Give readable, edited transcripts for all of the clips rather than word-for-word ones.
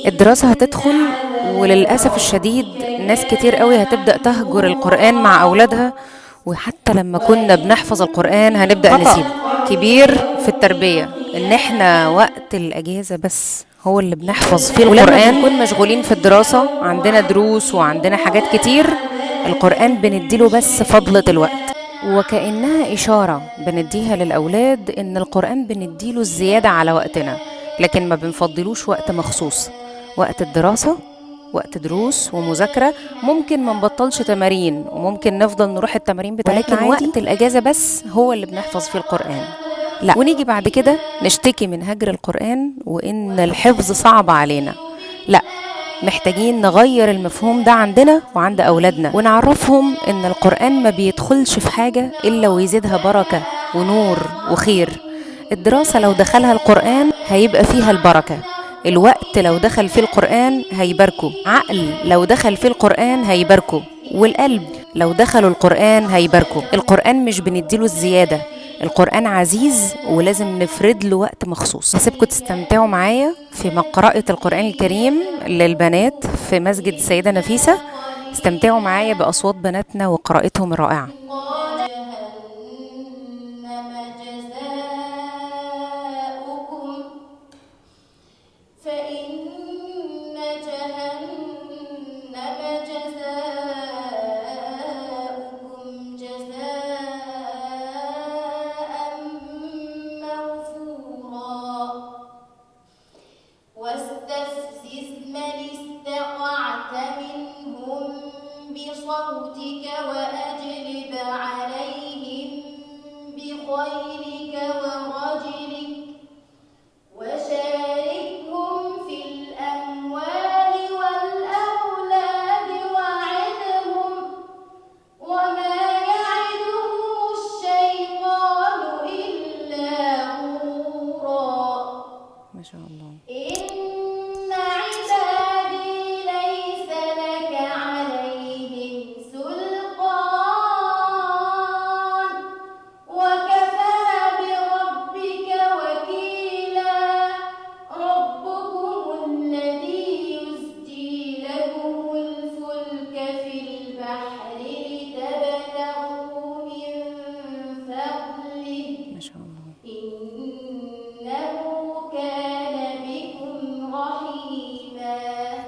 الدراسة هتدخل، وللأسف الشديد ناس كتير قوي هتبدأ تهجر القرآن مع أولادها. وحتى لما كنا بنحفظ القرآن هنبدأ خطأ. نسيبه. كبير في التربية إن احنا وقت الأجازة بس هو اللي بنحفظ فيه ولما القرآن، بن... نكون مشغولين في الدراسة، عندنا دروس وعندنا حاجات كتير، القرآن بنديله بس فضلة الوقت، وكأنها إشارة بنديها للأولاد إن القرآن بنديله الزيادة على وقتنا، لكن ما بنفضلوش وقت مخصوص. وقت الدراسة وقت دروس ومذاكرة، ممكن ما نبطلش تمارين وممكن نفضل نروح التمارين بتاعتنا ولكن عادي، وقت وقت الأجازة بس هو اللي بنحفظ فيه القرآن. لا، ونيجي بعد كده نشتكي من هجر القرآن وإن الحفظ صعب علينا. لا، محتاجين نغير المفهوم ده عندنا وعند أولادنا، ونعرفهم إن القرآن ما بيدخلش في حاجة إلا ويزيدها بركة ونور وخير. الدراسة لو دخلها القرآن هيبقى فيها البركة، الوقت لو دخل فيه القرآن هيباركه، عقل لو دخل فيه القرآن هيباركه، والقلب لو دخلوا القرآن هيباركه. القرآن مش بنديله الزيادة، القرآن عزيز ولازم نفرد له وقت مخصوص. هسيبكم تستمتعوا معايا في قراءة القرآن الكريم للبنات في مسجد السيدة نفيسة. استمتعوا معايا بأصوات بناتنا وقراءتهم الرائعة. جهنم جزاؤكم فإن جهنم جزاؤكم جزاء موفورا واستفزز من استطعت منهم بصوتك وأجلب عليهم بخيلك ورجلك وشاركهم في الأموال والأولاد وعدهم وما يعدهم الشيطان إلا غرورا ما شاء الله. إن عبادي ليس لك عليهم سلطان وكفى بربك وكيلا ربكم الذي يزجي لكم الفلك في البحر لتبتغوا من فضله ما شاء الله. إنه كان بكم رحيما.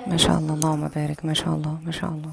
ما شاء الله، اللهم بارك، ما شاء الله ما شاء الله.